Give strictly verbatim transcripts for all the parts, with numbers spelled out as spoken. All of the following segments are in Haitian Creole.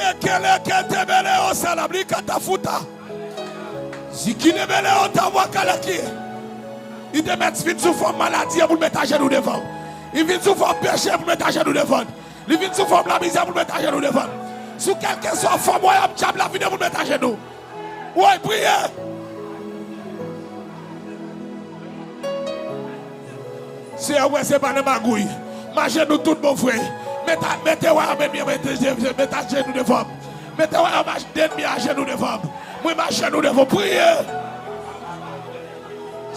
Ekeleketebele osalabli katafuta. Zikinebele otawakalaki. Li te mèt vin sou fòm maladi an pou l met ajenou devan l. Li vin sou fòm peche pou l met ajenou devan l. Li vin sou fòm lamizè pou l met ajenou devan l. Sou kèlkeswa fòm wayòm dyab la vin pou l met ajenou. Woy, priye! Seyè, wè se pa nan magouy. M ajenou tout bon vre. Mete, mete wayòm ènmi an, mete, mete ajenou devan m. Mete wayòm ènmi an ajenou devan m. Mwen m ajenou devan w. Priye!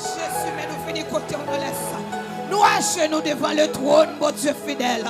Jezi, men nou vini kote w nan lè sa. Nou ajenou devan le twòn, Bondye fidèl.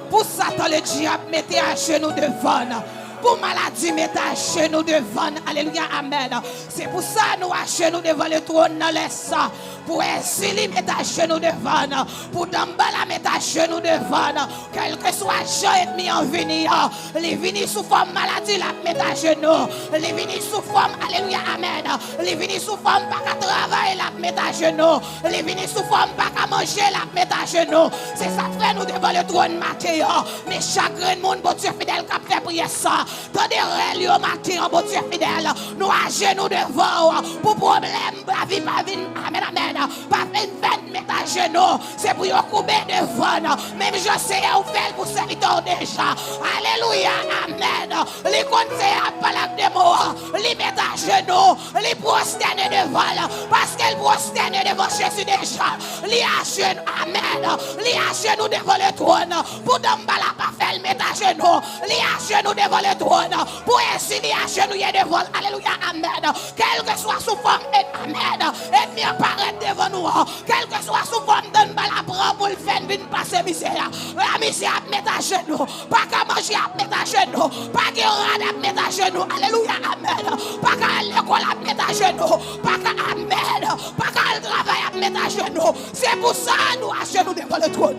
Pou Satan ledyab mete ajenou devan n. Pou maladi mete ajenou devan n. Alelouya, amèn. Se pou sa nou ajenou devan le twòn nan lè sa. Pou Ezili mete ajenou devan n. Pou Danbala mete ajenou devan n. Kèlkeswa jan ènmi an vini an, li vini sou fòm maladi, l ap met ajenou. Li vini sou fòm, alelouya, amèn. Li vini sou fòm pa ka travay, l ap met ajenou. Li vini sou fòm pa ka manje, l ap met ajenou. Se sa k fè nou devan le twòn maten an. Men chak grenn moun, Bondye fidèl, k ap fè priyè sa, tande rèl yo maten an, Bondye fidèl. Nou ajenou devan w pou pwoblèm lavi pa vin, amèn, amèn, pa vin fè n met ajenou. Se pou yo koube devan n. Menm jan Seyè ou fè l pou sèvitè w deja. Alelouya, amèn. Li konn Seyè ap pale ak demon an. Li met ajenou. Li pwostène devan l. Paske l pwostène devan Jezi deja. Li ajenou, amèn. Li ajenou devan le twòn. Pou Danbala pa fè l met ajenou. Li ajenou devan le twòn. Pou Ezili ajenouye devan l. Alelouya, amèn. Kèlkeswa sou fòm, e, amèn, ènmi an parèt devan nou an. Kèlkeswa sou fòm Danbala pran pou l fè n vin pase mizè a. Lamizè ap met ajenou. Pa ka manje ap met ajenou. Pa gen rad ap met ajenou. Alelouya, amèn. Pa ka al lekòl ap met ajenou. Pa ka, amèn. Pa ka al travay ap met ajenou. Se pou sa nou ajenou devan le twòn.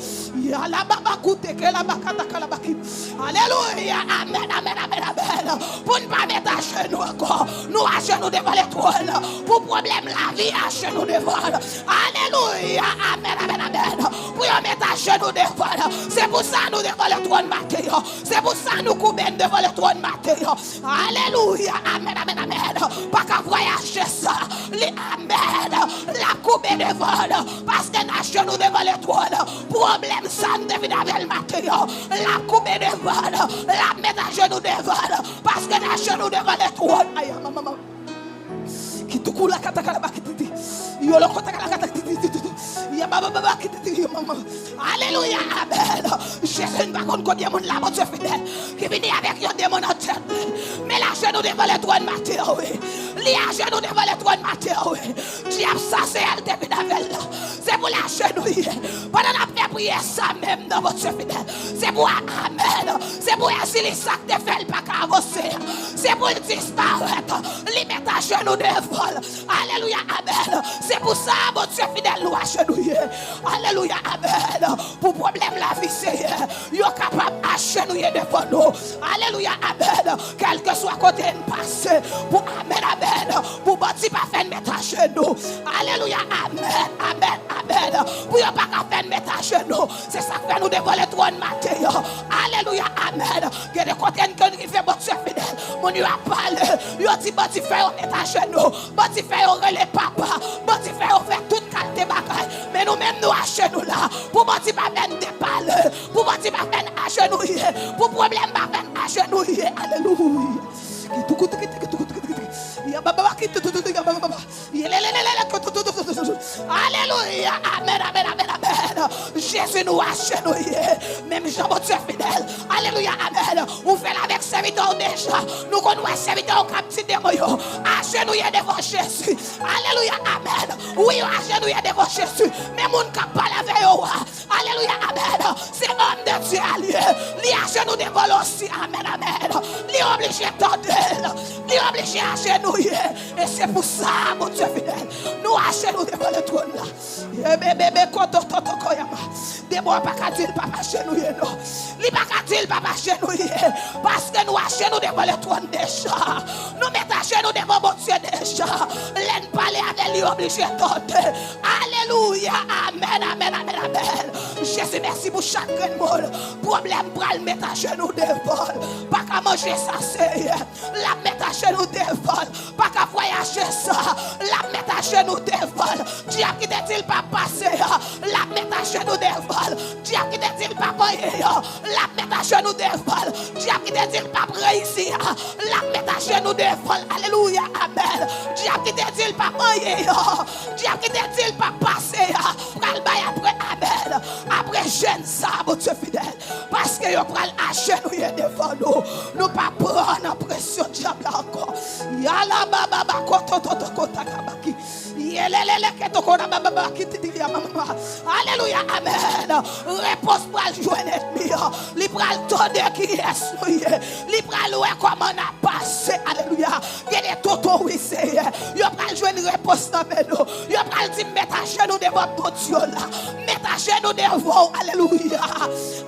Yalababakoutekelabakatakalabaki. Alelouya. Amèn, amèn, amèn, amèn. Pou n pa met ajenou ankò. Nou ajenou devan le twòn. Pou pwoblèm lavi, ajenou devan l. Alelouya. Amèn, amèn, amèn. Pou yo met ajenou devan l. Se pou sa nou devan le twòn maten an. Se pou sa nou koube n devan le twòn maten an. Alelouya. Amèn, amèn, amèn. Pa ka vwayaje san li, amèn, l ap koube devan l. Paske n ajenou devan le twòn. Pwoblèm sa n te vin avè l maten an, l ap koube devan l. L ap met ajenou devan l. Paske n ajenou devan le twòn. Aya, manman. Kitoukou la katakala bakititi. Yo lo katakala katakititi. Ya baba baba kititi, manman. Alelouya, amèn. Jezi, n pa konn konbyen moun la, Bondye fidèl, ki vini avèk yon demon nan tèt li. Men l ajenou devan le twòn maten an, wi. Li ajenou devan le twòn maten an, wi. Dyab sa, se l te vin avè l la. Se pou l ajenouye. Pandan n ap fè priyè sa menm nan, Bondye fidèl, se pou, amèn, se pou Ezili sa k te fè l pa ka avanse. Se pou l disparèt. Li met ajenou devan l. Alelouya, amèn. Se pou sa, Bondye fidèl, nou ajenouye. Alelouya, amèn. Pou pwoblèm lavi, Seyè, yo kapab ajenouye devan nou. Alelouya, amèn. Kèlkeswa kote n pase, pou, amèn, amèn, pou bandi pa fè n met ajenou. Alelouya, amèn, amèn, amèn. Pou yo pa ka fè n met ajenou. Se sa k fè nou devan le twòn maten an. Alelouya, amèn. Gen de kote n konn rive, Bondye fidèl, moun yo ap pale, yo di bandi fè yo met ajenou, bandi fè yo rele papa, bandi fè yo fè tout kalite bagay. Men nou menm, nou ajenou la. Pou bandi pa fè n depale, pou bandi pa fè n ajenouye, pou pwoblèm pa fè n ajenouye. Alelouya. Kitoukou tiki tiki toukou tiki tiki tiki. Ya baba baba kitoutou ya baba baba. Yelelelele. Alelouya. Amèn, amèn, amèn, amèn. Jezi, nou ajenouye. Menm jan, Bondye fidèl. Alelouya, amèn. Ou fè l avèk sèvitè w deja. Nou konn wè sèvitè w k ap di demon yo ajenouye devan Jezi. Alelouya, amèn. Wi, yo ajenouye devan Jezi. Men moun k ap pale avè yo a, alelouya, amèn, se òm de Dye a l ye. Li ajenou devan l osi. Amèn, amèn. Li oblije tande l. Li oblije ajenouye. E se pou sa, Bondye fidèl, nou ajenou devan le twòn la. Ebebebe kotototokoyama. Demon an pa ka di l pa pa ajenouye, non. Li pa ka di l pa pa ajenouye. Paske nou ajenou devan le twòn deja. Nou met ajenou devan Bondye deja. Lè n pa pale avè l, li oblije tande. Alelouya, amèn, amèn, amèn, amèn. Jezi, mèsi pou chak grenn moun. Pwoblèm pral met ajenou devan l. Pa ka manje sa, Seyè. L ap met ajenou devan l. Pa ka vwayaje sa. L ap met ajenou devan l. Dyab ki te di l p ap pase a, l ap met ajenou devan l. Dyab ki te di l p ap anyen a, l ap met ajenou devan l. Dyab ki te di l p ap reyisi a, l ap met ajenou devan l. Alelouya, amèn. Dyab ki te di l p ap anyen a, dyab ki te di l p ap pase a, pral bay apre, amèn. Apre jèn sa, Bondye fidèl. Paske yo pral ajenouye devan nou. Nou pa pran nan presyon dyab la ankò. Yala baba bako toto toko takabaki. Yelelele ke toko na baba baki titili ya mama. Alelouya, amèn. Repons pral jwenn ènmi an. Li pral tande kiyès nou ye. Li pral wè kòman n ap pase. Alelouya. Gen de toto, wi, Seyè. Yo pral jwenn repons nan men nou. Yo pral di, "Met ajenou devan Bondye la. Met ajenou devan w." Alelouya.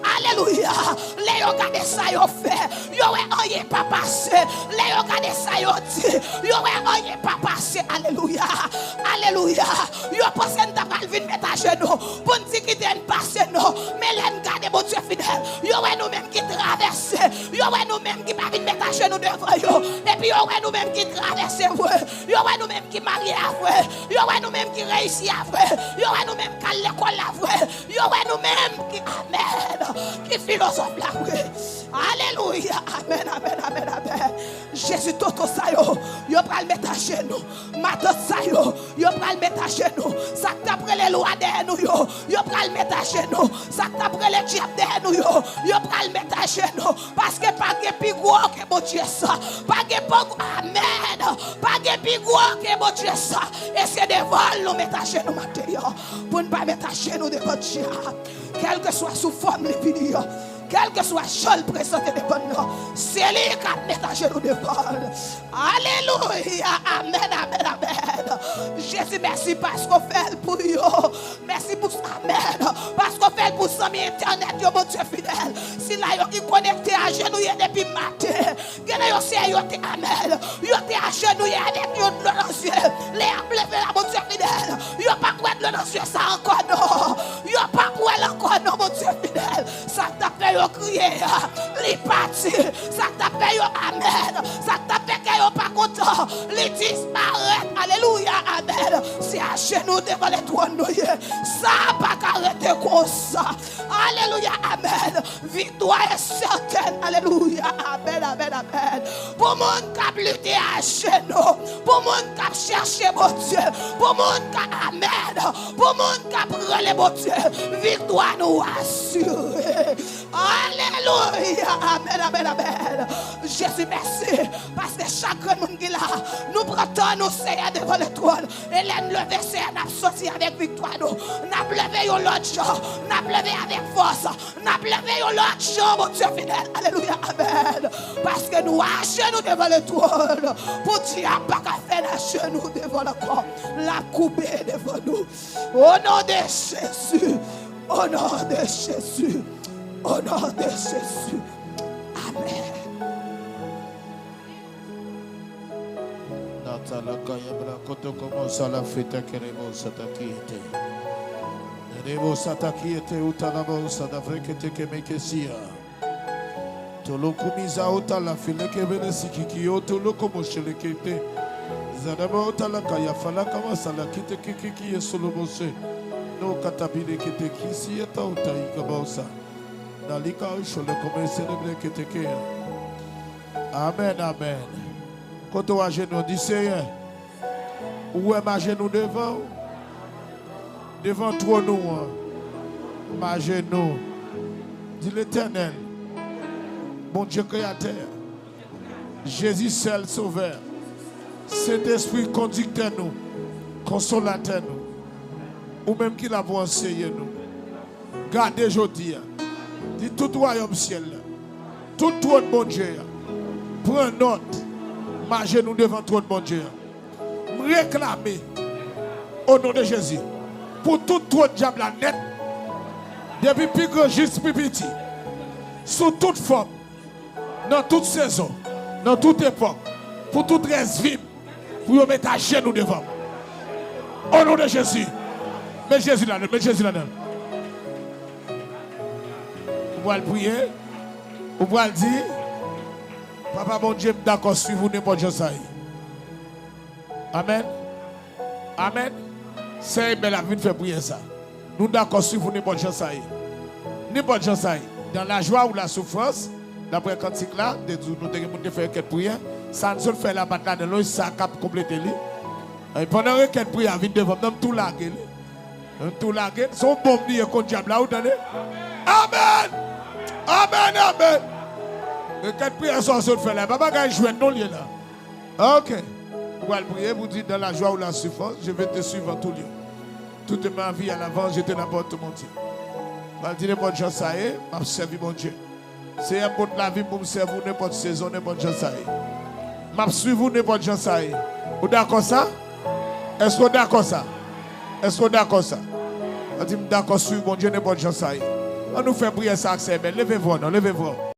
Alelouya. Lè yo gade sa yo fè, yo wè anyen pa pase. Lè yo gade sa yo di, yo wè anyen pa pase. Alelouya. Alelouya. Yo panse n ta pral vin met ajenou pou n di, "Kite n pase," non. Men lè n gade, Bondye fidèl, yo wè nou menm ki travèse. Yo wè nou menm ki pa vin met ajenou devan yo. Epi yo wè nou menm ki travèse vre. Yo wè nou menm ki marye a vre. Yo wè nou menm ki reyisi a vre. Yo wè nou menm k al lekòl la vre. Yo wè nou menm ki, amèn, ki filozòf la vre. Alelouya. Amèn, amèn, amèn, amèn. Jezi, toto sa yo, yo pral met ajenou. Matant sa yo, yo pral met ajenou. Sa k t ap rele lwa dèyè nou yo, yo pral met ajenou. Sa k t ap rele dyab dèyè nou yo, yo pral met ajenou. Paske pa gen pi gwo ke Bondye sa. Pa gen pi gwo, amèn. Pa gen pi gwo ke Bondye sa. E se devan l nou met ajenou maten an. Pou n pa met ajenou devan dyab. Kèlkeswa sou fòm li vini an. Kèlkeswa jan l prezante devan n nan. Se li k ap met ajenou devan l. Alelouya. Amèn, amèn, amèn. Jezi, mèsi paske w fè l pou yo. Mèsi pou sa, amèn. Paske w fè l pou zanmi entènèt yo, Bondye fidèl. Sila yo ki konekte ajenouye depi maten. Gen nan yo, se yo te, amèn. Yo te ajenouye avèk yon dlo nan zye. Lè y ap leve la, Bondye fidèl, yo p ap wè dlo nan zye sa ankò, non. Yo p ap wè l ankò, non, Bondye fidèl. Sa k t ap fè yo kriye a, li pati. Sa k t ap fè yo, amèn, sa k t ap fè kè yo pa kontan, li disparèt. Alelouya, amèn. Se ajenou devan lè twòn nou ye. Sa pa ka rete konsa. Alelouya, amèn. Viktwa e sètèn. Alelouya, amèn, amèn, amèn. Pou moun k ap lite ajenou, pou moun k ap chèche Bondye, pou moun k ap, amèn, pou moun k ap rele Bondye, viktwa nou asire. Alelouya! Amèn, amèn, amèn. Jezi, mèsi. Paske chak grenn moun ki la, nou pran tan nou, Seyè, devan le twòn. E lè n leve, Seyè, n ap soti avèk viktwa nou. N ap leve yon lòt jan. N ap leve avèk fòs. N ap leve yon lòt jan, Bondye fidèl. Alelouya, amèn. Paske nou ajenou devan le twòn. Pou dyab pa ka fè n ajenou devan l ankò. L ap koube devan nou. O non de Jezi. O non de Jezi. O non de Jezi. Amèn. Natalakaya brakoto komo salafita kerebo satakiete. Nerebo satakiete utalabo sadafrekete kemekesia. Tolo kumiza utala fileke vele sikikio tolo komo shelekete. Zadaba utala kaya fala kama sala kite kikiki yesolobose. No katapile kete kisi eta uta ikabausa. Nalika ushole kome selebre kete kea. Amèn, amèn. Kote w ajenou, di, Seyè, ou wè m ajenou devan w, devan twòn ou an, m ajenou. Di, Letènèl, Bondye Kreyatè, Jezi sèl Sovè, Sentespri kondiktè nou, konsolatè nou, ou menm ki la pou anseye nou. Gade jodi a. Di tout wayòm syèl la, tout twòn Bondye a, pran nòt, m ajenou devan twòn Bondye a. M reklame, o non de Jezi, pou tout twòn dyab la nèt, depi pi gran jis pi piti, sou tout fòm, nan tout sezon, nan tout epòk, pou tout rès vi m, pou yo met ajenou devan m. O non de Jezi. Met Jezi ladan, met Jezi ladan. Ou pral priye. Ou pral di, Papa Bondye, m dakò swiv ou nenpòt jan sa ye. Amèn. Amèn. Sè Ebèl ap vin fè priyè sa. Nou dakò swiv ou nenpòt jan sa ye. Nenpòt jan sa ye. Dans la joie ou la souffrance, daprè kantik la, te di nou te gen moun te fè rekèt priyè. Sa n sot fè la pa t ladan l, sa k ap konplete li. E pandan rekèt priyè a vin devan m nan, m tou lage li. M tou lage l. Se yon bonm li ye kont dyab la, ou tande? Amèn! Amèn, amèn! Rekèt priyè sa w sot fè la, e pa bagay jwèt non l ye la. Ok. Ou pral priye pou di, dans la joie ou la souffrance, je vais te suivre en tout lieu. Toute ma vie à l'avant, je te rapporte, mon Dieu. Pral di nenpòt jan sa ye, m ap sèvi Bondye. Seyè, m pot lavi m pou m sèvi w nenpòt sezon, nenpòt jan sa ye. M ap swiv ou nenpòt jan sa ye. Ou dakò sa? Èske w dakò sa? Èske w dakò sa? Pral di, m dakò swiv Bondye nenpòt jan sa ye. An nou fè priyè sa ak sè Ebèl. Leve vwa w non, leve vwa w.